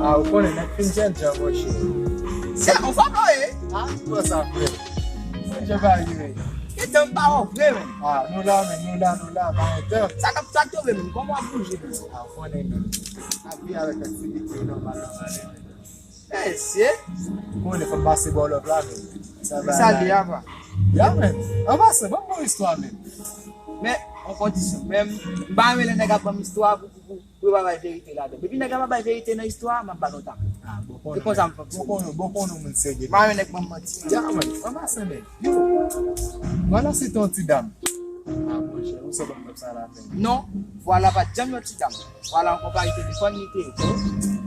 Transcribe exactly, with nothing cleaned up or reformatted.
Ah, ou konnen, nèg fin jènjan, monchè. Se ou pa ploye. Ah, ou pran sa vre. Mwen, je pa rive. E tan pa wè vre, men. Ah, nou la, men, nou la, nou la, pa gen tan. Sa k ap, sa k tonbe, men, kòman w ap bouje, men? Ah, ou konnen, men. Ap viv avèk aktivite nòmal, nòmal, men. Mesye. Ou konnen, fò m pase bò lòt la, men. Sa va. Sa li a pa. Ya, men. An pasan, ban m yon istwa, men. Men, an kondisyon. Men, m pa renmen lè nèg ap ban m istwa pou, pou, pou, pou yo pa bay verite ladan. Depi nèg la pa bay verite nan istwa, m ap ba l yon tap. Ah, bon, konnen. Se konsa m fonksyone. Bon, konnen, bon, konnen moun serye. M pa renmen nèg ban m manti. Ya, men. An pasan, men. Yo. Vwala, se te yon ti dam. Ah, monchè, ou se ban m tap sa la, men. Non, vwala pa t janm yon ti dam. Vwala, yon konpayi telefòn li te ye.